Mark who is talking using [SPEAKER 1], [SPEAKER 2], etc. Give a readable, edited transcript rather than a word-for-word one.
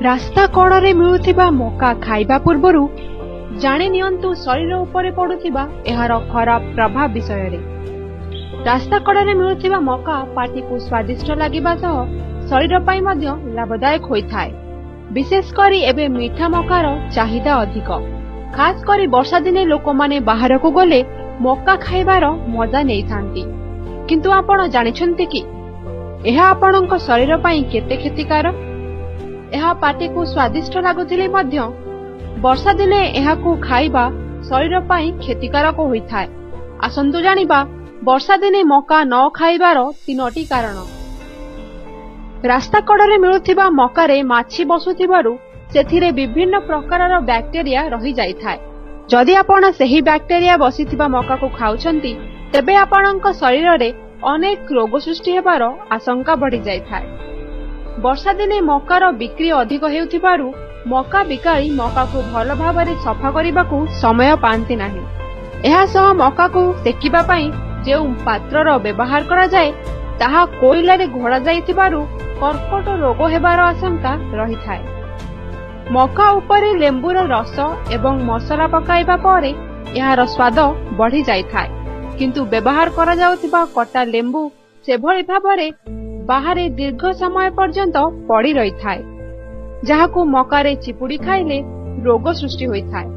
[SPEAKER 1] ରାସ୍ତା କଡ଼ରେ ମିଳୁଥିବା ମକା ଖାଇବା ପୂର୍ବରୁ ଜାଣି ନିଅନ୍ତୁ ଶରୀର ଉପରେ ପଡୁଥିବା ଏହାର ଖରାପ ପ୍ରଭାବ ବିଷୟରେ। ରାସ୍ତା କଡ଼ରେ ମିଳୁଥିବା ମକା ପାଟିକୁ ସ୍ୱାଦିଷ୍ଟ ଲାଗିବା ସହ ଶରୀର ପାଇଁ ମଧ୍ୟ ଲାଭଦାୟକ ହୋଇଥାଏ। ବିଶେଷ କରି ଏବେ ମିଠା ମକାର ଚାହିଦା ଅଧିକ। ଖାସ କରି ବର୍ଷା ଦିନେ ଲୋକମାନେ ବାହାରକୁ ଗଲେ ମକା ଖାଇବାର ମଜା ନେଇଥାନ୍ତି। କିନ୍ତୁ ଆପଣ ଜାଣିଛନ୍ତି କି ଏହା ଆପଣଙ୍କ ଶରୀର ପାଇଁ କେତେ କ୍ଷତିକାର? ଏହା ପାଟିକୁ ସ୍ୱାଦିଷ୍ଟ ଲାଗୁଥିଲେ ମଧ୍ୟ ବର୍ଷା ଦିନେ ଏହାକୁ ଖାଇବା ଶରୀର ପାଇଁ କ୍ଷତିକାରକ ହୋଇଥାଏ। ଆସନ୍ତୁ ଜାଣିବା ବର୍ଷା ଦିନେ ମକା ନ ଖାଇବାର ତିନୋଟି କାରଣ। ରାସ୍ତା କଡ଼ରେ ମିଳୁଥିବା ମକାରେ ମାଛି ବସୁଥିବାରୁ ସେଥିରେ ବିଭିନ୍ନ ପ୍ରକାରର ବ୍ୟାକ୍ଟେରିଆ ରହିଯାଇଥାଏ। ଯଦି ଆପଣ ସେହି ବ୍ୟାକ୍ଟେରିଆ ବସିଥିବା ମକାକୁ ଖାଉଛନ୍ତି, ତେବେ ଆପଣଙ୍କ ଶରୀରରେ ଅନେକ ରୋଗ ସୃଷ୍ଟି ହେବାର ଆଶଙ୍କା ବଢ଼ିଯାଇଥାଏ। ବର୍ଷା ଦିନେ ମକାର ବିକ୍ରି ଅଧିକ ହେଉଥିବାରୁ ମକା ବିକାଳି ମକାକୁ ଭଲ ଭାବରେ ସଫା କରିବାକୁ ସମୟ ପାଆନ୍ତି ନାହିଁ। ଏହା ସହ ମକାକୁ ସେକିବା ପାଇଁ ଯେଉଁ ପାତ୍ରର ବ୍ୟବହାର କରାଯାଏ, ତାହା କୋଇଲାରେ ଘୋଡ଼ାଯାଇଥିବାରୁ କର୍କଟ ରୋଗ ହେବାର ଆଶଙ୍କା ରହିଥାଏ। ମକା ଉପରେ ଲେମ୍ବୁର ରସ ଏବଂ ମସଲା ପକାଇବା ପରେ ଏହାର ସ୍ୱାଦ ବଢ଼ିଯାଇଥାଏ। କିନ୍ତୁ ବ୍ୟବହାର କରାଯାଉଥିବା କଟା ଲେମ୍ବୁ ସେଭଳି ଭାବରେ ବାହାରେ ଦୀର୍ଘ ସମୟ ପର୍ଯ୍ୟନ୍ତ ପଡ଼ି ରହିଥାଏ, ଯାହାକୁ ମକାରେ ଚିପୁଡ଼ି ଖାଇଲେ ରୋଗ ସୃଷ୍ଟି ହୋଇଥାଏ।